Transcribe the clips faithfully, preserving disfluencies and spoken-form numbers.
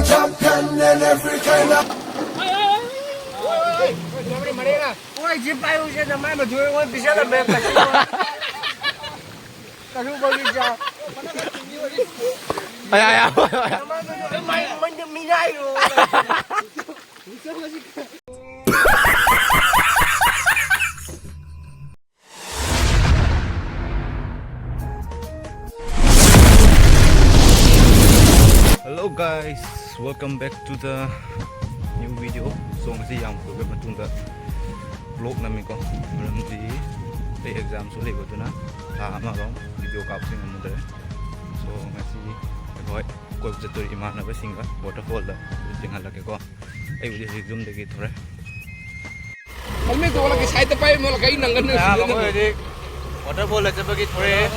Champion in every kind of. ꯍꯣꯏ, ꯁꯤ ꯄꯥꯏꯌꯨꯁꯦ, ꯅꯃꯥꯏ ꯃꯊꯨ ꯑꯩꯉꯣꯟꯗ ꯄꯤꯁꯜꯂꯝꯃꯦ, ꯀꯩꯁꯨ꯫ ꯀꯩꯁꯨ ꯐꯪꯉꯤ ꯆꯥ꯫ ꯑꯌꯥ, ꯑꯌꯥ, ꯍꯣꯏ, ꯍꯣꯏ꯫ ꯅꯃꯥꯏ ꯃꯊꯨ, ꯅꯃꯥꯏ, ꯅꯃꯥꯏ ꯃꯤꯅꯥꯏꯔꯣ꯫ Hello guys, welcome back to the new video. So ꯉꯁꯤ ꯌꯥꯝ ꯀꯨꯏꯕ ꯃꯇꯨꯡꯗ vlog ꯅꯝꯃꯤꯀꯣ, ꯃꯔꯝꯗꯤ ꯑꯩ examꯁꯨ ꯂꯩꯕꯗꯨꯅ ꯊꯥ ꯑꯃꯒ video ꯀꯥꯞꯁꯤ ꯉꯝꯗ꯭ꯔꯦ꯫ So ꯉꯁꯤ ꯑꯩꯈꯣꯏ ꯀꯣꯏꯕ ꯆꯠꯇꯣꯔꯤ ꯏꯃꯥꯟꯅꯕꯁꯤꯡꯒ waterfallꯗ ꯌꯦꯡꯍꯜꯂꯛꯀꯦꯀꯣ꯫ ꯑꯩꯕꯨꯗꯤ ꯍꯧꯖꯤꯛ ꯌꯨꯝꯗꯒꯤ ꯊꯣꯔꯛꯑꯦ꯫ ꯍꯦꯜꯃꯦꯠꯇꯣ ꯑꯣꯜꯂꯛꯀꯦ, ꯁꯥꯏꯗꯇ ꯄꯥꯏꯔꯝꯃꯣ, ꯑꯣꯜꯂꯛꯀꯦ, ꯑꯩ ꯅꯪꯒꯅꯤ꯫ ꯃꯌꯥꯝ ꯑꯩꯈꯣꯏ ꯍꯧꯖꯤꯛ waterfallꯗ ꯆꯠꯄꯒꯤ ꯊꯣꯔꯛꯑꯦ꯫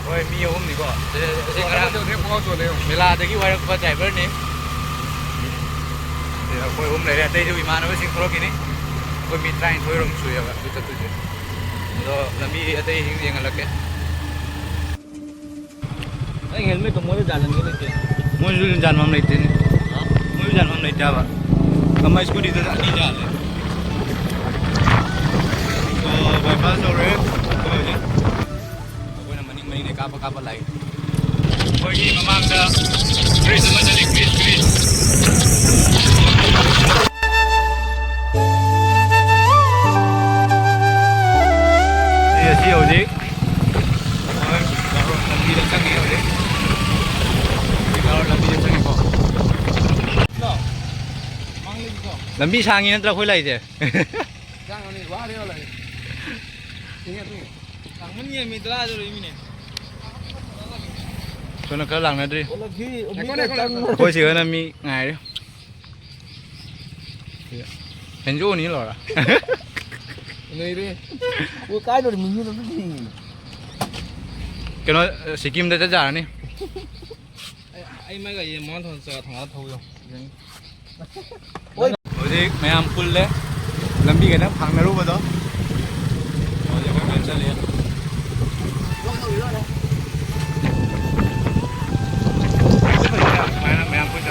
ꯍꯣꯏ, ꯃꯤ ꯑꯍꯨꯝꯅꯤꯀꯣ꯫ ꯁꯤ, ꯁꯤ ꯉꯔꯥꯡ ꯃꯦꯂꯥꯗꯒꯤ ꯋꯥꯏꯔꯛꯄ driverꯅꯤ꯫ ꯁꯤ ꯑꯩꯈꯣꯏ ꯑꯍꯨꯝ ꯂꯩꯔꯦ, ꯑꯇꯩꯁꯨ ꯏꯃꯥꯟꯅꯕꯁꯤꯡ ꯊꯣꯛꯂꯛꯈꯤꯅꯤ꯫ ꯑꯩꯈꯣꯏ ꯃꯤ ꯇꯔꯥꯅꯤꯊꯣꯏꯔꯣꯝ ꯁꯨꯏꯑꯕ ꯑꯗꯨ ꯆꯠꯇꯣꯏꯁꯦ꯫ ꯑꯗꯣ ꯂꯝꯕꯤ ꯑꯇꯩꯁꯤꯡ ꯌꯦꯡꯍꯜꯂꯛꯀꯦ꯫ ꯅꯪ ꯍꯦꯜꯃꯦꯠꯇꯣ ꯃꯣꯏꯗ ꯌꯥꯜꯍꯟꯒꯦ ꯂꯩꯇꯦ꯫ ꯃꯣꯏꯁꯨ ꯌꯥꯟꯐꯝ ꯂꯩꯇꯦꯅꯦ꯫ ꯃꯣꯏꯁꯨ ꯌꯥꯟꯐꯝ ꯂꯩꯇꯦ ꯍꯥꯏꯕ꯫ ꯀꯃꯥꯏ scootyꯗ ꯑꯅꯤ ꯌꯥꯜꯂꯦ꯫ ꯑꯣ, bypass ꯇꯧꯔꯦ꯫ ꯑꯩꯈꯣꯏ ꯍꯧꯖꯤꯛ, ꯑꯩꯈꯣꯏꯅ ꯃꯅꯤꯡ ꯃꯅꯤꯡꯗꯩ ꯀꯥꯞꯄ ꯀꯥꯞꯄ ꯂꯥꯛꯏ꯫ ꯑꯩꯈꯣꯏꯒꯤ ꯃꯃꯥꯡꯗ bridge ꯑꯃ ꯆꯠꯂꯤ, bridge, bridge꯫ ꯁꯤ ꯑꯁꯤ ꯍꯧꯖꯤꯛ ꯂꯝꯕꯤꯗ ꯆꯪꯉꯤ ꯍꯧꯖꯤꯛ꯫ ꯂꯝꯕꯤꯗ ꯆꯪꯉꯤꯀꯣ꯫ ꯂꯝꯕꯤ ꯁꯥꯡꯉꯤ ꯅꯠꯇ꯭ꯔꯥ ꯑꯩꯈꯣꯏ ꯂꯥꯛꯏꯁꯦ? ꯁꯥꯡꯃꯟꯒꯤ ꯃꯤ ꯇꯔꯥ ꯆꯠꯂꯣꯏ ꯃꯤꯅꯦ꯫ ꯁꯣꯝꯅ ꯈꯔ ꯂꯥꯛꯅꯗ꯭ꯔꯤ꯫ ꯑꯩꯈꯣꯏ ꯁꯤ ꯈꯔꯅ ꯃꯤ ꯉꯥꯏꯔꯤ꯫ ꯍꯦꯟꯖꯣꯛꯑꯅꯤ ꯂꯧꯔ꯫ ꯂꯩꯔꯦ꯫ ꯑꯣ, ꯀꯥꯏꯗꯧꯔꯦ? ꯃꯤꯡꯗꯨꯗ ꯑꯗꯨꯝ ꯌꯦꯡꯉꯤꯅꯦ꯫ ꯀꯩꯅꯣ, ꯁꯤꯀꯤꯝꯗ ꯆꯠ ꯌꯥꯔꯅꯤ꯫ ꯑꯩ, ꯑꯩ ꯃꯥꯏꯒ ꯌꯦꯟ ꯃꯉꯥ ꯊꯣꯡ ꯆꯥ ꯊꯣꯡꯉꯒ ꯊꯧ ꯌꯦꯡꯉꯣ꯫ ꯍꯧꯖꯤꯛ ꯃꯌꯥꯝ ꯄꯨꯜꯂꯦ꯫ ꯂꯝꯕꯤ ꯈꯤꯇꯪ ꯐꯥꯡꯅꯔꯨꯕꯗꯣ꯫ ꯍꯧꯖꯤꯛ ꯑꯩꯈꯣꯏ ꯃꯌꯥꯝ ꯆꯠꯂꯤ꯫ ꯁꯨꯃꯥꯏꯅ ꯃꯌꯥꯝ ꯄꯨꯟꯅ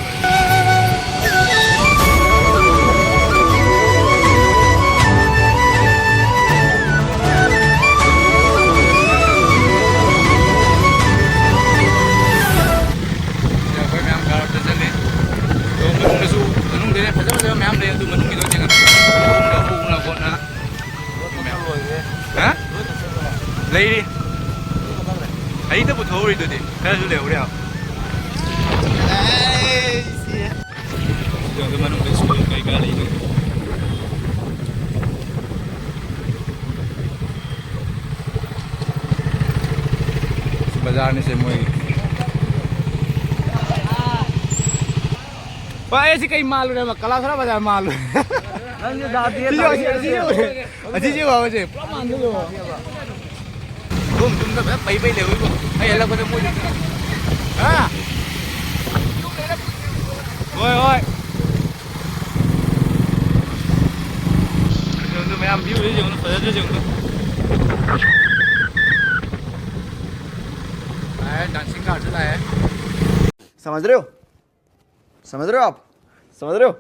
ꯑꯗꯨ ꯃꯅꯨꯡꯒꯤꯗꯣ ꯌꯦꯡꯉꯛꯀꯦ꯫ ꯍꯣꯡꯅ ꯍꯣꯡꯅ ꯍꯣꯠꯅ꯫ ꯍꯥ? ꯂꯩꯔꯤ꯫ ꯑꯩꯗ ꯄꯨꯊꯣꯛꯎꯔꯤꯗꯨꯗꯤ ꯈꯔꯁꯨ ꯂꯩꯍꯧꯔꯦ꯫ ꯑꯗꯨ ꯃꯅꯨꯡꯗ ꯁ꯭ꯀꯨꯜ ꯀꯩꯀꯥ ꯂꯩꯗꯣꯏꯅꯤ꯫ ꯕꯖꯥꯔꯅꯤꯁꯦ ꯃꯣꯏꯒꯤ꯫ ꯚꯥꯏ, ꯑꯩ ꯑꯁꯤ ꯀꯩ ꯃꯥꯜꯂꯨꯔꯦꯕ? ꯀꯂꯥꯁꯔꯥ ꯕꯖꯥꯔ ꯃꯥꯜꯂꯨꯔꯦ꯫ ꯅꯪꯁꯨ ꯗꯥꯗꯤ ꯑꯁꯤ ꯌꯦꯡꯉꯣ, ꯑꯁꯤ, ꯑꯁꯤ ꯌꯦꯡꯉꯣ꯫ ꯑꯁꯤ ꯌꯦꯡꯉꯣ, ꯑꯁꯤ ꯄꯨꯔꯥ ꯃꯥꯟꯗꯣꯏꯗꯣ꯫ ꯏꯕꯨꯡ, ꯇꯨꯝꯗ ꯐꯖꯅ ꯄꯩ ꯄꯩ ꯂꯩꯍꯧꯏꯕꯣ꯫ ꯑꯩ ꯍꯜꯂꯛꯄꯗ ꯃꯣꯏ꯫ ꯍꯥ? ꯍꯣꯏ, ꯍꯣꯏ꯫ ꯌꯦꯡꯉꯨ, ꯃꯌꯥꯝ view ꯁꯦ ꯌꯦꯡꯉꯨ, ꯐꯖꯗ꯭ꯔꯁꯦ ꯌꯦꯡꯉꯨ꯫ ꯂꯥꯛꯑꯦ, dancing car ꯁꯨ ꯂꯥꯛꯑꯦ꯫ समझ रहे हो? समझ रहे हो आप? समझ रहे हो?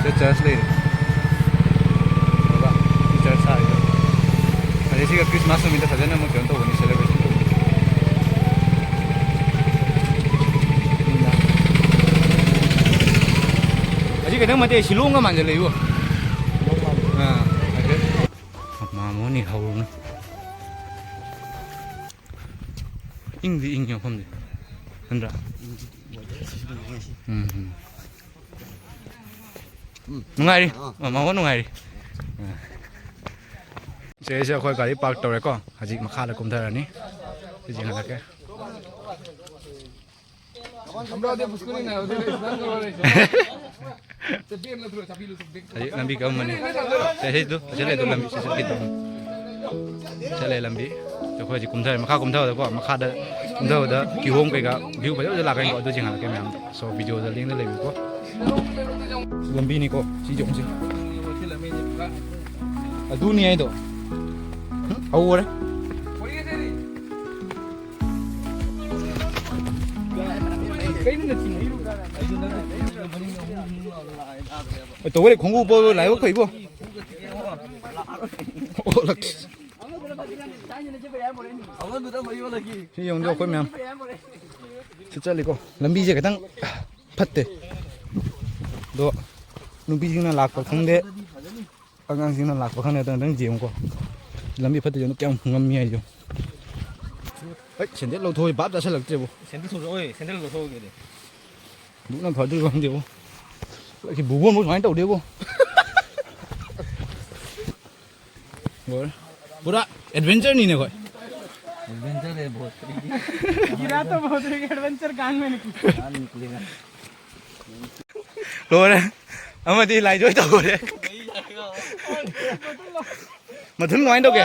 ꯁꯤꯗ church ꯂꯩꯔꯦ꯫ ꯕꯕꯥ, ꯁꯤ church ꯁꯥꯔꯤꯗꯣ꯫ ꯑꯗꯩ ꯁꯤꯒ Christmas ꯅꯨꯃꯤꯠꯇ ꯐꯖꯅ ꯑꯃꯨꯛ ꯀꯩꯅꯣ ꯇꯧꯕꯅꯤ, celebration ꯇꯧꯕꯅꯤ꯫ ꯑꯁꯤ ꯈꯤꯇꯪ ꯅꯠꯇꯦ, ꯁꯤꯂꯣꯡꯒ ꯃꯥꯟꯁꯤꯜꯂꯛꯏꯕꯣ꯫ ꯑꯥ, ꯍꯥꯏꯐꯦꯠ꯫ ꯃꯥꯃꯣꯅꯤ ꯍꯧꯔꯨꯅꯨ꯫ ꯏꯪꯗꯤ ꯏꯪꯉꯤ ꯃꯐꯝꯁꯦ꯫ ꯅꯠꯇ꯭ꯔꯥ? ꯎꯝ, ꯎꯝ꯫ ꯅꯨꯡꯉꯥꯏꯔꯤ꯫ ꯑꯥ꯫ ꯑ, ꯃꯥꯃꯣ ꯅꯨꯡꯉꯥꯏꯔꯤ꯫ ꯑ꯫ ꯁꯤꯁꯦ ꯑꯩꯈꯣꯏ ꯒꯥꯔꯤ park ꯇꯧꯔꯦꯀꯣ꯫ ꯍꯧꯖꯤꯛ ꯃꯈꯥꯗ ꯀꯨꯝꯊꯔꯅꯤ꯫ ꯁꯤ ꯌꯦꯡꯍꯜꯂꯛꯀꯦ꯫ ꯍꯧꯖꯤꯛ ꯂꯝꯕꯤ ꯀꯛꯑꯝꯕꯅꯤ꯫ ꯁꯦ, ꯁꯤꯗꯨ, ꯁꯤ ꯂꯩꯗꯣ ꯂꯝꯕꯤ, ꯁꯤ ꯆꯠꯈꯤꯗꯣ꯫ ꯁꯤ ꯂꯩ ꯂꯝꯕꯤ꯫ ꯑꯩꯈꯣꯏ ꯍꯧꯖꯤꯛ ꯀꯨꯝꯊꯔꯦ, ꯃꯈꯥ ꯀꯨꯝꯊꯕꯗꯀꯣ, ꯃꯈꯥꯗ ꯀꯨꯝꯊꯕꯗ ꯀꯤꯍꯣꯝ ꯀꯩꯀꯥ view ꯐꯖ ꯐꯖ ꯂꯥꯛꯀꯅꯤꯀꯣ, ꯑꯗꯨ ꯌꯦꯡꯍꯜꯂꯛꯀꯦ ꯃꯌꯥꯝꯗ꯫ So, video ꯗ ꯂꯦꯡꯗ ꯂꯩꯕꯤꯀꯣ꯫ ꯂꯝꯕꯤꯅꯤꯀꯣ, ꯁꯤ ꯌꯦꯡꯉꯨꯁꯤ꯫ ꯑꯗꯨꯅꯤ ꯍꯥꯏꯗꯣ꯫ ꯍꯧꯔꯦ꯫ ꯇꯧꯕꯔꯦ ꯈꯣꯡꯎꯞ ꯄꯣ ꯂꯥꯏꯕꯛ ꯐꯩꯕꯣ꯫ ꯑꯣ, ꯂꯛ-, ꯁꯤ ꯌꯦꯡꯉꯨꯗꯣ ꯑꯩꯈꯣꯏ ꯃꯌꯥꯝ꯫ ꯁꯤ ꯆꯠꯂꯤꯀꯣ꯫ ꯂꯝꯕꯤꯁꯦ ꯈꯤꯇꯪ ꯐꯠꯇꯦ꯫ ꯑꯗꯣ ꯅꯨꯄꯤꯁꯤꯡꯅ ꯂꯥꯛꯄ ꯈꯪꯗꯦ꯫ ꯑꯉꯥꯡꯁꯤꯡꯅ ꯂꯥꯛꯄ ꯈꯪꯗꯦ꯫ ꯑꯗꯨꯅ ꯅꯪ ꯌꯦꯡꯉꯨꯀꯣ꯫ ꯂꯝꯕꯤ ꯐꯠꯇ꯭ꯔꯤꯁꯦ ꯀꯌꯥꯝ ꯉꯝꯃꯤ ꯍꯥꯏꯁꯦ꯫ ꯍꯩꯠ, ꯁꯦꯟꯗꯦꯜ ꯂꯧꯊꯣꯛꯑꯣꯏ ꯚꯥꯞ ꯇꯥꯁꯜꯂꯛꯇ꯭ꯔꯦꯕꯣ꯫ Sandal ꯊꯣꯛꯂꯛꯑꯣꯏ, sandal ꯂꯧꯊꯣꯛꯑꯣꯏ꯫ ꯑꯗꯨꯅ ꯐꯗꯣꯏꯔ ꯈꯪꯗꯦꯕꯣ꯫ ꯑꯩꯁꯤ ꯕꯨꯕꯣꯟꯕꯨ ꯁꯨꯃꯥꯏꯅ ꯇꯧꯗꯦꯕꯣ꯫ ꯂꯣꯏꯔꯦ꯫ ꯄꯨꯔꯥ adventure ꯅꯤꯅꯦ ꯑꯩꯈꯣꯏ꯫ Adventure है बहुत। गिरा तो बहुत है, adventure कान में निकला। कान निकलेगा। ꯂꯣꯏꯔꯦ꯫ ꯑꯃꯗꯤ ꯂꯥꯏꯖꯣꯏ ꯇꯧꯔꯦ꯫ ꯃꯊꯨꯟ ꯀꯃꯥꯏꯅ ꯇꯧꯒꯦ?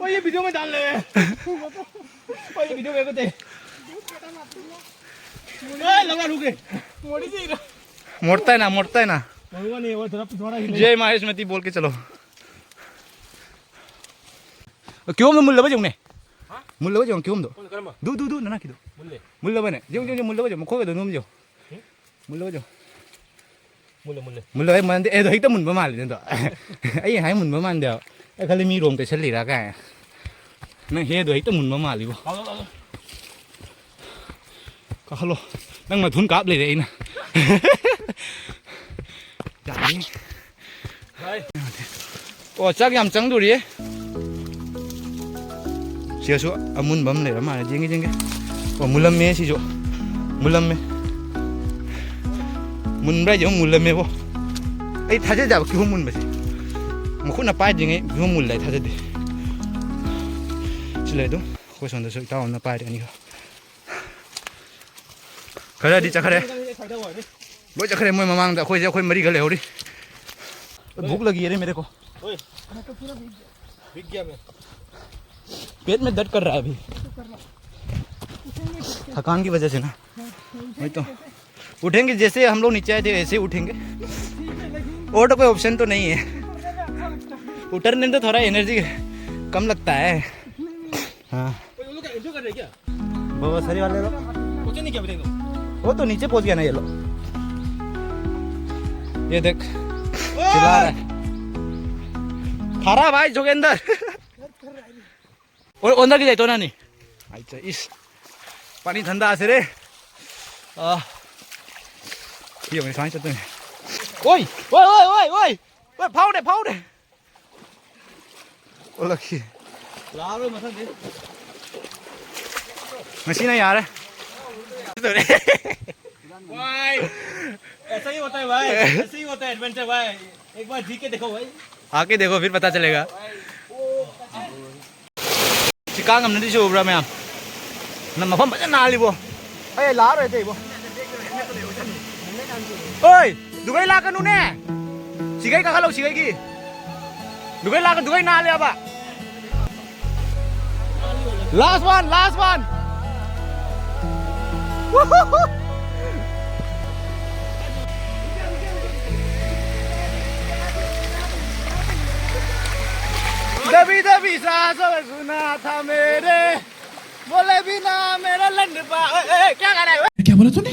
ओए, ये वीडियो में डाल ले। ओए, ये वीडियो में को दे। ओए, लगा रुके। मोड़ी से ही ना। मोड़ता है ना, मोड़ता है ना। मोड़ूंगा नहीं, वो थोड़ा पिछवाड़ा ही ले। जय माँ हेष्मती बोल के चलो। क्यों में मुल्ला बजाऊं ने? हाँ? मुल्ला बजाऊं क्यों दो? कौन, कौन? दू, दू, दू, ना, ना, की दो। मुल्ले। मुल्ला बने। जो, जो, जो, मुल्ला बजाऊं, मुखो दो, नूम जो। हम्म? मुल्ला बजाऊं। ꯃꯨꯜꯂꯦ, ꯃꯨꯜꯂꯦ꯫ ꯃꯨꯜꯂꯦ, ꯑꯩ ꯃꯟꯗꯦ꯫ ꯑꯦꯗꯣ ꯍꯦꯛꯇ ꯃꯨꯟꯕ ꯃꯥꯜꯂꯤꯅꯦ ꯑꯗꯣ꯫ ꯑꯩ ꯍꯥꯏ ꯃꯨꯟꯕ ꯃꯥꯟꯗꯦꯕ꯫ ꯑꯩ ꯈꯜꯂꯤ ꯃꯤ ꯔꯣꯡ ꯇꯩꯁꯜꯂꯤꯔꯥ ꯀꯥꯏꯅ꯫ ꯅꯪ ꯍꯦꯗꯣ ꯍꯦꯛꯇ ꯃꯨꯟꯕ ꯃꯥꯜꯂꯤꯕꯣ꯫ ꯂꯥꯛꯑꯣ, ꯂꯥꯛꯑꯣ꯫ ꯀꯥꯈꯠꯂꯣ꯫ ꯅꯪ ꯃꯊꯨꯟ ꯀꯥꯞ ꯂꯩꯔꯦ ꯑꯩꯅ꯫ ꯌꯥꯅꯤ꯫ ꯚꯥꯏ꯫ ꯑꯣ, ꯆꯥꯛ ꯌꯥꯝ ꯆꯪꯗꯣꯔꯤꯌꯦ꯫ ꯁꯤꯗꯁꯨ ꯑꯃꯨꯟꯕ ꯑꯃ ꯂꯩꯔ ꯃꯥꯜꯂꯦ꯫ ꯌꯦꯡꯒꯦ, ꯌꯦꯡꯒꯦ꯫ ꯑꯣ, ꯃꯨꯜꯂꯝꯃꯦ ꯁꯤꯁꯨ꯫ ꯃꯨꯜꯂꯝꯃꯦ꯫ ꯃꯨꯟꯕ꯭ꯔꯥ ꯍꯥꯏꯁꯦ ꯑꯃꯨꯛ ꯃꯨꯜꯂꯝꯃꯦꯕꯣ꯫ ꯑꯩ ꯊꯥꯖꯗꯦꯕ ꯀꯤꯍꯣꯝ ꯃꯨꯟꯕꯁꯦ꯫ ꯃꯈꯨꯠꯅ ꯄꯥꯏꯗ꯭ꯔꯤꯉꯩ ꯀꯤꯍꯣꯝ ꯃꯨꯜꯂꯦ ꯍꯥꯏ ꯊꯥꯖꯗꯦ꯫ ꯁꯤ ꯂꯩ ꯑꯗꯨꯝ꯫ ꯑꯩꯈꯣꯏ ꯁꯣꯝꯗꯁꯨ ꯏꯇꯥꯎ ꯑꯃꯅ ꯄꯥꯏꯔꯦ ꯑꯅꯤꯈꯛ꯫ ꯈꯔꯗꯤ ꯆꯠꯈ꯭ꯔꯦ꯫ ꯂꯣꯏ ꯆꯠꯈ꯭ꯔꯦ ꯃꯣꯏ ꯃꯃꯥꯡꯗ꯫ ꯑꯩꯈꯣꯏꯁꯦ ꯑꯩꯈꯣꯏ ꯃꯔꯤꯈꯛ ꯂꯩꯍꯧꯔꯤ꯫ भूख लगी है रे मेरे को। ओए। भीग गया मैं। पेट में दर्द कर रहा है अभी। थकान की वजह से ना। वही तो। उठेंगे, जैसे हम लोग नीचे आए थे वैसे ही उठेंगे। और तो कोई ऑप्शन तो नहीं है। उतरने में तो थोड़ा एनर्जी कम लगता है। हाँ। ओए, वो लोग क्या एंजॉय कर रहे हैं क्या? वो सरी वाले लो। वो तो नीचे पहुंच गया ना ये लो। ये देख, चिल्ला रहा है। थारा भाई जोगेंदर। और अंदर की जाए तो ना नहीं। अच्छा, इस पानी ठंडा से रे। आ, ये मेरे सांस चलते हैं। ओए, ओए, ओए, ओए, ओए, ओए, फाउंड है, फाउंड है। ओ लकी। लाल मत दे। मशीन है यार। भाई, ऐसा ही होता है भाई, ऐसा ही होता है एडवेंचर भाई। एक बार जी के देखो भाई। आके देखो, फिर पता चलेगा। ꯁꯤ ꯀꯥ ꯉꯝꯅꯗꯤ ꯁꯤ ꯎꯕ꯭ꯔꯥ ꯃꯌꯥꯝ? ꯅ ꯃꯐꯝ ꯐꯖꯅ ꯅꯥꯜꯂꯤꯕꯣ꯫ ꯑꯩ ꯂꯥꯛꯑꯔꯣꯏ ꯑꯇꯩꯕꯣ꯫ ꯑꯣꯏ, ꯗꯨꯒꯩ ꯂꯥꯛꯀꯅꯨꯅꯦ꯫ ꯁꯤꯒꯩ ꯀꯥꯈꯠꯂꯣ, ꯁꯤꯒꯩꯒꯤ꯫ ꯗꯨꯒꯩ ꯂꯥꯛꯀ-, ꯗꯨꯒꯩ ꯅꯥꯜꯂꯦꯕ꯫ Last one, last one. दबी दबी सांसों में सुना था मेरे, बोले बिना मेरा लंड पा-, ए, ए, क्या गाना है? क्या बोला तूने?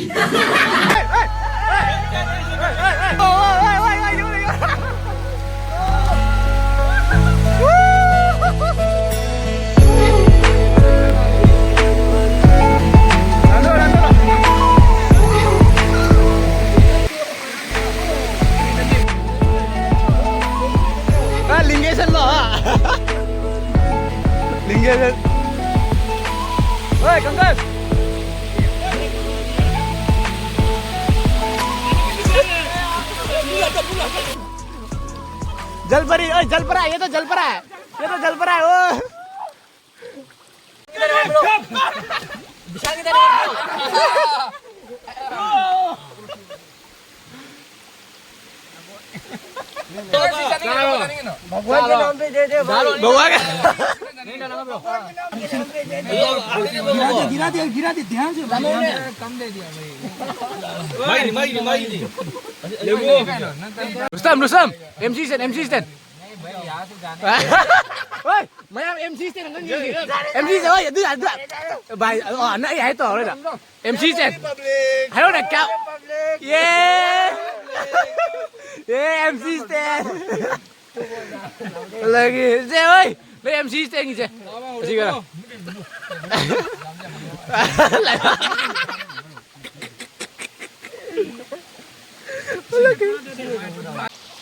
Ah, linggesan lo, ha? Linggesan. Oi, kangkas. जल परी, ओए, जल परा, ये तो जल परा है, ये तो जल परा है, ओ। भगवान के नाम पे दे दे भाई। भगवान का। गिरा दे, गिरा दे, गिरा दे, ध्यान से। Rustam, Rustam, MC stand, MC stand. ओए। ꯃꯌꯥꯝ ꯑꯦꯝ ꯁꯤ ꯁ꯭ꯇꯦꯟ ꯑꯝꯇꯪ ꯌꯦꯡꯁꯤ꯫ ꯑꯦꯝ ꯁꯤ ꯁ꯭ꯇꯦꯟ, ꯍꯣꯏ, ꯑꯗꯨ, ꯑꯗꯨ, ꯚꯥꯏ, ꯑꯣ, ꯅꯪ ꯑꯩ ꯍꯥꯏ ꯇꯧꯔꯔꯣꯏꯗ꯫ M C stand. ꯍꯥꯏꯔꯣꯅꯦ, ꯀꯌꯥ? ꯑꯦ! ꯑꯦ, ꯑꯦꯝ ꯁꯤ ꯁ꯭ꯇꯦꯟ꯫ ꯂꯩꯒꯦ꯫ ꯁꯦ, ꯍꯣꯏ, ꯅꯣꯏ ꯑꯦꯝ ꯁꯤ ꯁ꯭ꯇꯦꯟꯒꯤꯁꯦ꯫ ꯑꯁꯤ ꯈꯔ꯫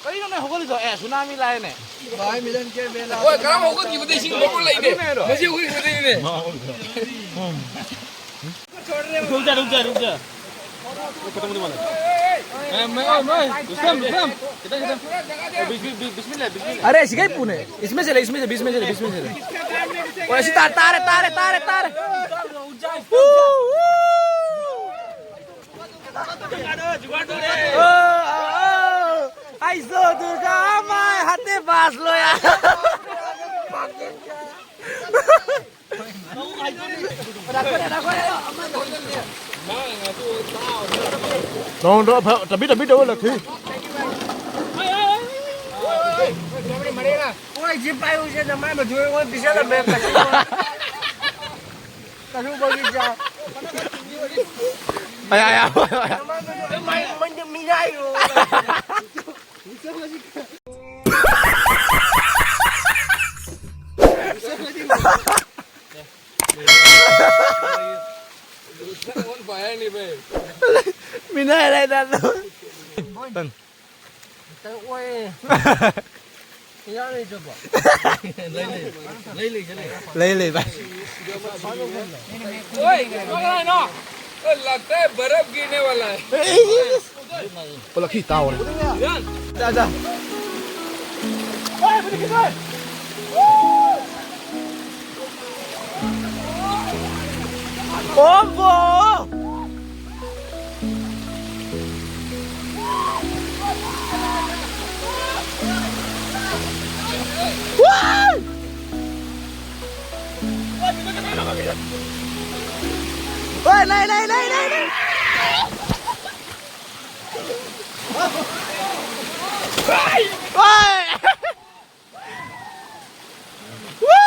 ꯀꯔꯤꯅꯣ ꯅꯣꯏ ꯍꯧꯒꯠꯂꯤꯗꯣ? ꯑꯦ, ꯁꯨꯅꯥꯃꯤ ꯂꯥꯛꯑꯦꯅꯦ꯫ ꯍꯣꯏ, ꯀꯔꯝ ꯍꯧꯒꯠꯈꯤꯕꯗ ꯏꯁꯤꯡ ꯊꯣꯛꯄ ꯂꯩꯅꯦ? ꯃꯁꯤ ꯍꯧꯒꯠꯈꯤꯕꯗꯩꯅꯦ꯫ रुक जा, रुक जा, रुक जा। खत्म होने वाला है। ए, मैं, मैं, रुस्तम, रुस्तम। किधर, किधर? ए, बिस्मिल-, बि-, बिस्मिल्लाह, बिस्मिल्लाह। अरे, ऐसे कहीं पुणे? इसमें से ले, इसमें से, बीच में से ले, बीच में से ले। ओ, ऐसे तार, तार है, तार है, तार है, तार है। ओ, ओ, ओ। आइजो दुर्गा माय हाथे बास लोया। Dong, dong, tapi, tapi, dong, lagi. Ôi, chị bay ui, xe máy mà tụi con đi xe là mệt mà chị ơi. Tao không bao giờ. Ai, ai, ai. Mày, mày, mày, mày dai rồi. Minai lai dah tu. Ôi. Lele, lele, lele. Ôi, có cái này nó. Ôi, लगता है बर्फ गिरने वाला है। Wala kita wala. Yan. Da, da. Opo! Woo! Woi, naik, naik, naik, naik, naik. Woi! Woi!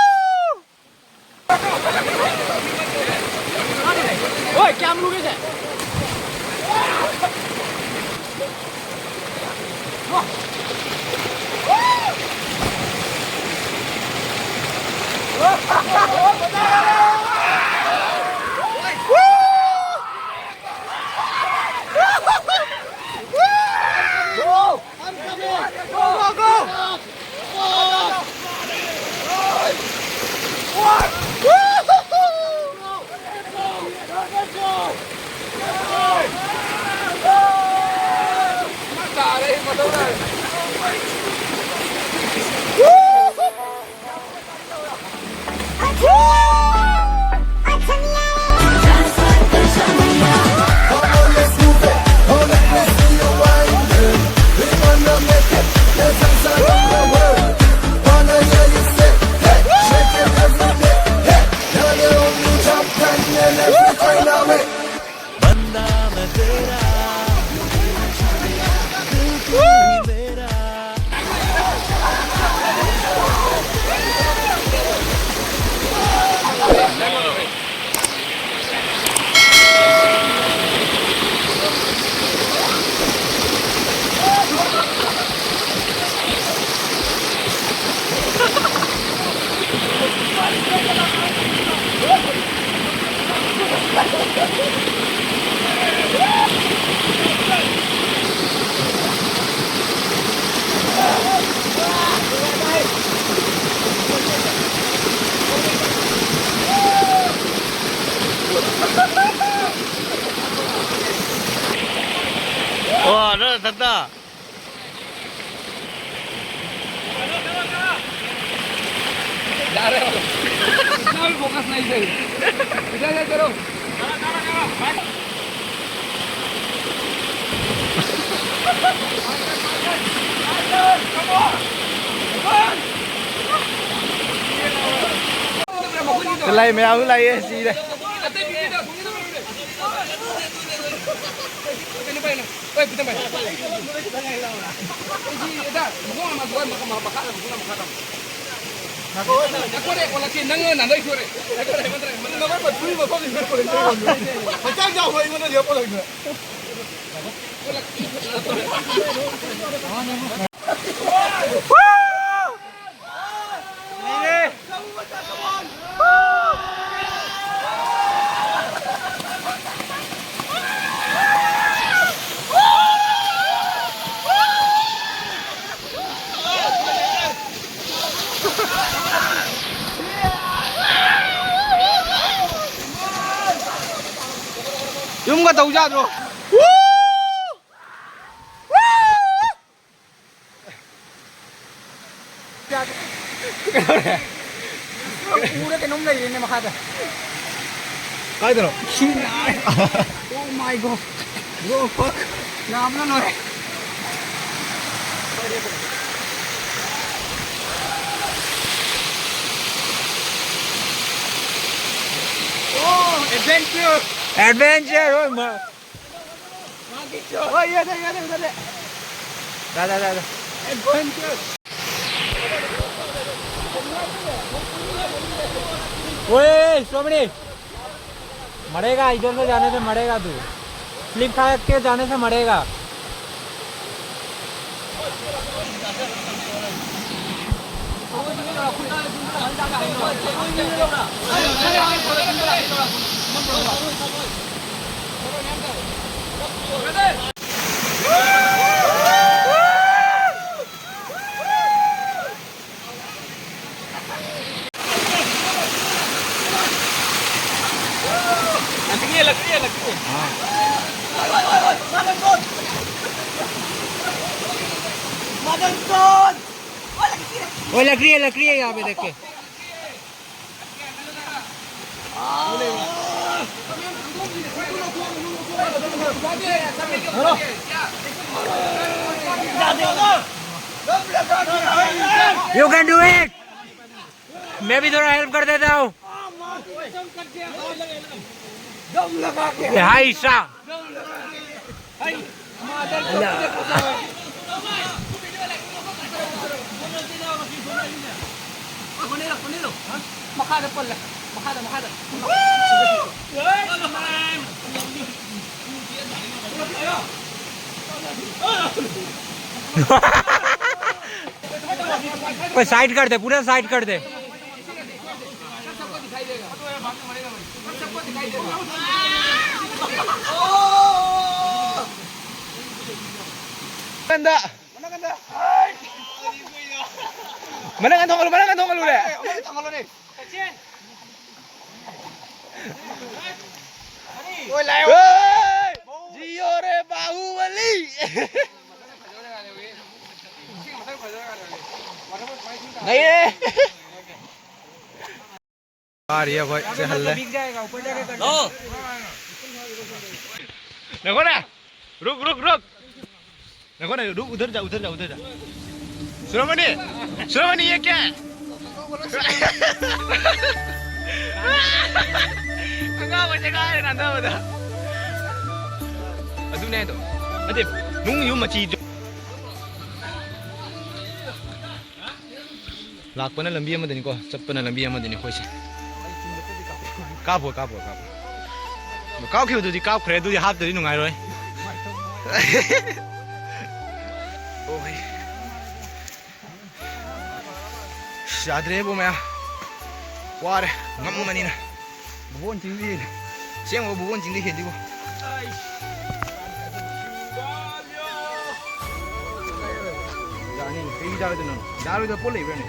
ꯋꯥ ꯅꯪ ꯅꯊꯟꯇ꯫ ꯌꯥꯔꯦ꯫ ꯀ꯭ꯔꯤꯁꯅꯥꯒꯤ ꯐꯣꯀꯁ ꯂꯩꯇꯦ꯫ ꯄꯩꯁꯥ ꯂꯩꯇꯔꯣ? ꯂꯥꯏ ꯃꯌꯥꯝꯁꯨ ꯂꯥꯛꯑꯦ ꯁꯤꯔꯦ꯫ ꯑꯩꯈꯣꯏ ꯑꯣꯜꯂꯛꯀꯦ, ꯅꯪꯅ ꯅꯥꯟꯊꯣꯛꯈꯤꯗꯣꯔꯦ꯫ ꯑꯩꯈꯣꯏ ꯍꯦꯃꯟꯇ꯭ꯔꯦ, ꯍꯦꯃꯟꯇ꯭ꯔꯦ꯫ ꯅꯈꯣꯏ ꯄꯨꯔꯤ ꯃꯐꯝꯁꯤ ꯂꯣꯏ ꯄꯨꯔꯛꯇ꯭ꯔꯦ꯫ ꯍꯛꯆꯥꯡ ꯆꯥꯎꯕ ꯑꯩꯉꯣꯟꯗ ꯂꯦꯞꯄ ꯂꯩꯈ꯭ꯔꯦ꯫ ꯌꯨꯝꯒ ꯇꯧ ꯌꯥꯗ꯭ꯔꯣ? ꯎꯔꯦ, ꯀꯩꯅꯣꯝ ꯂꯩꯔꯦꯅꯦ ꯃꯈꯥꯗ꯫ ꯀꯥꯏꯗꯅꯣ? ꯁꯤ ꯅꯥꯔꯦ꯫ Oh my God. Bro, fuck. ꯅꯥꯕꯅ ꯂꯣꯏꯔꯦ꯫ Oh, adventure. Adventure, oh my. ꯍꯣꯏ, ꯌꯥꯗ꯭ꯔꯦ, ꯌꯥꯗ꯭ꯔꯦ, ꯌꯥꯗ꯭ꯔꯦ꯫ ꯌꯥꯗ꯭ꯔꯦ, ꯌꯥꯗ꯭ꯔꯦ꯫ ओए, सोमनी, मरेगा, इधर से जाने से मरेगा तू। स्लिप खा के जाने से मरेगा। लकड़ी है, लकड़ी है, लकड़ी है। हाँ। वो लकड़ी है, लकड़ी है, यहाँ पे देख के। You can do it. मैं भी थोड़ा हेल्प कर देता हूँ। ये हाय ईशा। ꯃꯈꯥꯗ ꯄꯜꯂꯦ꯫ ꯃꯈꯥꯗ, ꯃꯈꯥꯗ꯫ कोई साइड कर दे, पूरा साइड कर दे। ꯃꯅꯪ ꯊꯣꯡꯍꯜꯂꯨ, ꯃꯅꯪ ꯊꯣꯡꯍꯜꯂꯨꯔꯦ꯫ ꯊꯣꯡꯍꯜꯂꯨꯅꯦ꯫ ꯍꯣꯏ, ꯂꯥꯛꯑꯦ꯫ ꯍꯣꯏ! ꯖꯤꯌꯣ ꯔꯦ ꯕꯥꯍꯨꯕꯂꯤ! ꯅꯩꯌꯦ! ꯀꯥꯔꯤ ꯑꯩꯈꯣꯏ ꯆꯦꯍꯜꯂꯦ꯫ ꯂꯥꯛꯑꯣ꯫ ꯉꯥꯏꯈꯣꯅꯦ꯫ ꯔꯨꯛ, ꯔꯨꯛ, ꯔꯨꯛ꯫ देखो ना, रुक, उधर जा, उधर जा, उधर जा। सुरमणि, सुरमणि, ये क्या है? ꯑꯉꯥꯡ ꯃꯆꯥ ꯀꯥꯏꯔꯦ ꯅꯥꯟꯊꯕꯗ꯫ ꯑꯗꯨꯅꯦ ꯍꯥꯏꯗꯣ꯫ ꯅꯠꯇꯦ, ꯅꯨꯡ ꯌꯨꯝ ꯃꯆꯤ ꯂꯥꯛꯄꯅ ꯂꯝꯕꯤ ꯑꯃꯗꯅꯤꯀꯣ, ꯆꯠꯄꯅ ꯂꯝꯕꯤ ꯑꯃꯗꯅꯤ ꯑꯩꯈꯣꯏꯁꯦ꯫ ꯀꯥꯞꯄꯣ, ꯀꯥꯞꯄꯣ, ꯀꯥꯞꯄꯣ꯫ ꯀꯥꯞꯈꯤꯕꯗꯨꯗꯤ ꯀꯥꯞꯈ꯭ꯔꯦ, ꯑꯗꯨꯗꯤ ꯍꯥꯞꯇꯗꯤ ꯅꯨꯡꯉꯥꯏꯔꯣꯏ꯫ ꯑꯣ, ꯍꯩ꯫ ꯑꯁ, ꯌꯥꯗ꯭ꯔꯦꯕꯣ ꯃꯌꯥꯝ꯫ ꯋꯥꯔꯦ, ꯉꯝꯃꯅꯤꯅ꯫ ꯕꯨꯕꯣꯟ ꯆꯤꯡꯗꯤ ꯍꯦꯜꯂꯤ꯫ ꯑꯁꯦꯡꯕ ꯕꯨꯕꯣꯟ ꯆꯤꯡꯗꯤ ꯍꯦꯜꯂꯤꯕꯣ꯫ ꯌꯥꯅꯤ, ꯀꯩ ꯌꯥꯔꯣꯏꯗꯣꯏꯅꯣ? ꯌꯥꯔꯣꯏꯗꯕ ꯄꯣꯠ ꯂꯩꯕ꯭ꯔꯥꯅꯦ?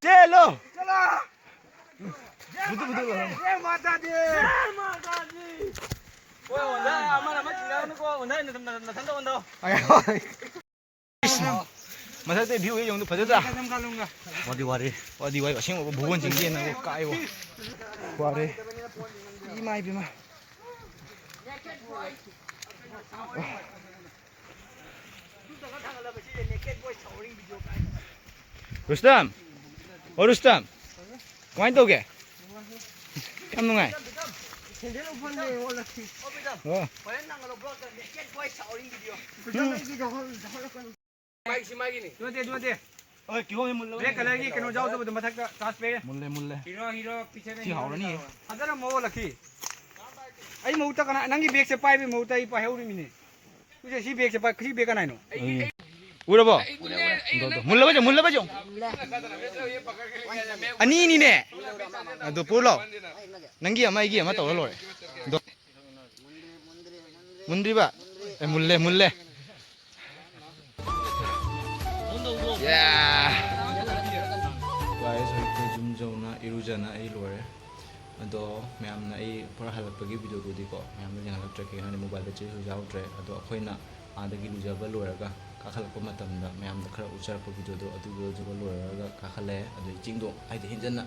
ꯆꯦꯜꯂꯣ! ꯆꯦꯜꯂꯣ! ꯕꯨꯗꯨ, ꯕꯨꯗꯨ ꯂꯥꯎꯔꯝꯃꯣ꯫ ꯖꯥꯏ ꯃꯥꯇꯥ ꯗꯤ! ꯖꯥꯏ ꯃꯥꯇꯥ ꯗꯤ! ꯍꯣꯏ, ꯑꯣꯟꯊ, ꯑꯃꯅ ꯑꯃ ꯆꯤꯡꯅꯒꯅꯨꯀꯣ, ꯑꯣꯟꯊ, ꯅꯊꯟ-, ꯅꯊꯟꯗ ꯑꯣꯟꯊꯧ꯫ ꯃꯊꯛꯇꯩ view ꯍꯦꯛ ꯌꯦꯡꯉꯨ, ꯐꯖꯗ꯭ꯔꯥ? ꯋꯥꯗꯤ ꯋꯥꯔꯦ꯫ ꯋꯥꯗꯤ ꯋꯥꯏ, ꯑꯁꯦꯡꯕ ꯚꯨꯕꯣꯟ ꯆꯤꯡꯗꯦꯅ ꯀꯥꯏꯕ꯫ ꯋꯥꯔꯦ꯫ ꯏꯃꯥ ꯏꯕꯦꯝꯃ꯫ ꯔꯨꯁꯇꯝ! ꯑꯣ ꯔꯨꯁꯇꯝ! ꯀꯃꯥꯏꯅ ꯇꯧꯒꯦ? ꯌꯥꯝ ꯅꯨꯡꯉꯥꯏ꯫ ꯍꯣꯔꯦꯟ ꯅꯪ ꯂꯧꯕ ꯂꯥꯛꯀꯥꯟꯗ naked boy ꯁꯥꯎꯔꯤꯡ video꯫ ꯃꯥꯒꯤꯁꯤ ꯃꯥꯒꯤꯅꯤ꯫ ꯑꯗꯨ ꯅꯠꯇꯦ, ꯑꯗꯨ ꯅꯠꯇꯦ꯫ ꯍꯣꯏ, ꯀꯤꯍꯣꯝꯁꯦ ꯃꯨꯜꯂꯕ ꯕ꯭ꯂꯦꯛ ꯀꯂꯔꯒꯤ ꯀꯩꯅꯣ ꯌꯥꯎꯗꯕꯗꯣ ꯃꯊꯛꯇ transparent꯫ ꯃꯨꯜꯂꯦ, ꯃꯨꯜꯂꯦ꯫ ꯍꯤꯔꯣ, ꯍꯤꯔꯣ, ꯄꯤꯁꯦ ꯁꯤ ꯍꯥꯎꯔꯅꯤ꯫ ꯐꯖꯅ ꯃꯣ ꯂꯛꯈꯤ꯫ ꯑꯩ ꯃꯍꯨꯠꯇ ꯀꯅꯥ, ꯅꯪꯒꯤ ꯕꯦꯒꯁꯦ ꯄꯥꯏꯕꯒꯤ ꯃꯍꯨꯠꯇ ꯑꯩ ꯄꯥꯏꯍꯧꯔꯤꯃꯤꯅꯦ꯫ ꯎꯁꯦ, ꯁꯤ ꯕꯦꯒꯁꯦ ꯄꯥꯏ-, ꯁꯤ ꯕꯦꯒ ꯀꯅꯥꯏꯅꯣ? ꯑꯩ, ꯑꯩ, ꯎꯔꯕꯣ? ꯑꯩ ꯗꯣ, ꯗꯣ, ꯃꯨꯜꯂꯕ ꯌꯦꯡꯉꯨ, ꯃꯨꯜꯂꯕ ꯌꯦꯡꯉꯨ꯫ ꯑꯅꯤꯅꯤꯅꯦ꯫ ꯑꯗꯨ ꯄꯨꯔ ꯂꯥꯎ꯫ ꯅꯪꯒꯤ ꯑꯃ, ꯑꯩꯒꯤ ꯑꯃ ꯇꯧꯔ ꯂꯣꯏꯔꯦ꯫ ꯗꯣ꯫ ꯃꯨꯟꯗ꯭ꯔꯤꯕ? ꯑꯦ, ꯃꯨꯜꯂꯦ, ꯃꯨꯜꯂꯦ꯫ Guys, ꯍꯧꯖꯤꯛꯇꯤ ꯌꯨꯝ ꯌꯧꯅ ꯏꯔꯨꯖꯅ ꯑꯩ ꯂꯣꯏꯔꯦ꯫ ꯑꯗꯣ ꯃꯌꯥꯝꯅ ꯑꯩ ꯄꯨꯔꯥ ꯍꯜꯂꯛꯄꯒꯤ videoꯗꯨꯗꯤꯀꯣ, ꯃꯌꯥꯝꯗ ꯌꯦꯡꯍꯜꯂꯛꯇ꯭ꯔꯦ, ꯀꯩꯒꯤꯅꯣ ꯍꯥꯏꯗꯤ mobile batteryꯁꯨ ꯌꯥꯎꯗ꯭ꯔꯦ꯫ ꯑꯗꯣ ꯑꯩꯈꯣꯏꯅ ꯑꯥꯗꯒꯤ ꯂꯨꯖꯕ ꯂꯣꯏꯔꯒ ꯀꯥꯈꯠꯂꯛꯄ ꯃꯇꯝꯗ ꯃꯌꯥꯝꯗ ꯈꯔ ꯎꯠꯆꯔꯛꯄ videoꯗꯣ, ꯑꯗꯨ ꯂꯨꯖꯕ ꯂꯣꯏꯔꯒ ꯀꯥꯈꯠꯂꯛꯑꯦ꯫ ꯑꯗꯨ ꯆꯤꯡꯗꯣ ꯍꯥꯏꯗꯤ ꯍꯦꯟꯖꯟꯅ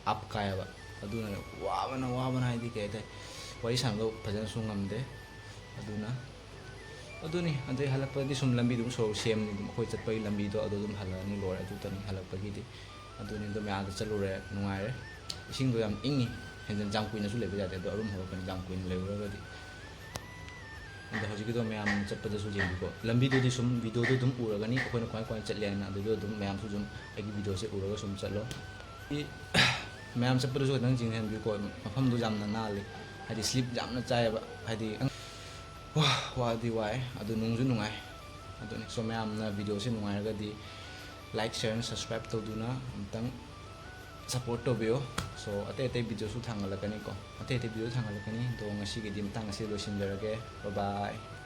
up ꯀꯥꯏꯌꯦꯕ, ꯑꯗꯨꯅ ꯋꯥꯕꯅ, ꯋꯥꯕꯅ ꯍꯥꯏꯗꯤ ꯀꯩ ꯍꯥꯏꯇꯥꯔꯦ, ꯋꯥꯔꯤ ꯁꯥꯟꯅꯕ ꯐꯖꯅꯁꯨ ꯉꯝꯗꯦ꯫ ꯑꯗꯨꯅ ꯑꯗꯨꯅꯤ꯫ ꯑꯗꯩ ꯍꯜꯂꯛꯄꯗꯗꯤ ꯁꯨꯝ ꯂꯝꯕꯤꯗꯨ ꯑꯗꯨꯝ ꯁꯣꯔꯣꯛ ꯁꯦꯝꯅꯤ, ꯑꯗꯨꯝ ꯑꯩꯈꯣꯏ ꯆꯠꯄꯒꯤ ꯂꯝꯕꯤꯗꯣ ꯑꯗꯨ ꯑꯗꯨꯝ ꯍꯜꯂꯛꯑꯅꯤ, ꯂꯣꯏꯔꯦ꯫ ꯑꯗꯨꯇꯅꯤ ꯍꯜꯂꯛꯄꯒꯤꯗꯤ꯫ ꯑꯗꯨꯅꯤ꯫ ꯑꯗꯣ ꯃꯌꯥꯝꯗ ꯆꯠꯂꯨꯔꯦ, ꯅꯨꯡꯉꯥꯏꯔꯦ꯫ ꯏꯁꯤꯡꯗꯣ ꯌꯥꯝ ꯏꯪꯉꯤ꯫ ꯍꯦꯟꯖꯟ, ꯌꯥꯝ ꯀꯨꯏꯅꯁꯨ ꯂꯩꯕ ꯌꯥꯗꯦ꯫ ꯑꯗꯣ ꯑꯔꯨꯝ ꯍꯧꯔꯛꯀꯅꯤ ꯌꯥꯝ ꯀꯨꯏꯅ ꯂꯩꯔꯨꯔꯒꯗꯤ꯫ ꯑꯗꯣ ꯍꯧꯖꯤꯛꯀꯤꯗꯣ ꯃꯌꯥꯝ ꯆꯠꯄꯗꯁꯨ ꯌꯦꯡꯕꯤꯀꯣ꯫ ꯂꯝꯕꯤꯗꯨꯗꯤ ꯁꯨꯝ videoꯗꯨ ꯑꯗꯨꯝ ꯎꯔꯒꯅꯤ, ꯑꯩꯈꯣꯏꯅ ꯀꯃꯥꯏ ꯀꯃꯥꯏꯅ ꯆꯠꯂꯦ ꯍꯥꯏꯅ꯫ ꯑꯗꯨꯗꯣ ꯑꯗꯨꯝ ꯃꯌꯥꯝꯁꯨ ꯑꯗꯨꯝ ꯑꯩꯒꯤ videoꯁꯦ ꯎꯔꯒ ꯁꯨꯝ ꯆꯠꯂꯣ꯫ ꯃꯌꯥꯝ ꯆꯠꯄꯗꯁꯨ ꯈꯤꯇꯪ ꯌꯦꯡꯁꯤꯟꯕꯤꯌꯨꯀꯣ, ꯃꯐꯝꯗꯨ ꯌꯥꯝꯅ ꯅꯥꯜꯂꯤ꯫ ꯍꯥꯏꯗꯤ slip ꯌꯥꯝꯅ ꯆꯥꯏꯌꯦꯕ꯫ ꯍꯥꯏꯗꯤ ꯋꯥ-, ꯋꯥꯗꯤ ꯋꯥꯏ, ꯑꯗꯨ ꯅꯨꯡꯁꯨ ꯅꯨꯡꯉꯥꯏ꯫ ꯑꯗꯨꯅꯤ꯫ So, ꯃꯌꯥꯝꯅ videoꯁꯦ ꯅꯨꯡꯉꯥꯏꯔꯒꯗꯤ like, share, and subscribe ꯇꯧꯗꯨꯅ ꯑꯃꯨꯛꯇꯪ support ꯇꯧꯕꯤꯌꯨ꯫ So, ꯑꯇꯩ ꯑꯇꯩ videoꯁꯨ ꯊꯥꯡꯒꯠꯂꯛꯀꯅꯤꯀꯣ, ꯑꯇꯩ ꯑꯇꯩ video ꯊꯥꯡꯒꯠꯂꯛꯀꯅꯤ꯫ ꯑꯗꯣ ꯉꯁꯤꯒꯤꯗꯤ ꯃꯇꯥꯡ ꯑꯁꯤ ꯂꯣꯏꯁꯤꯟꯖꯔꯒꯦ꯫ Bye bye꯫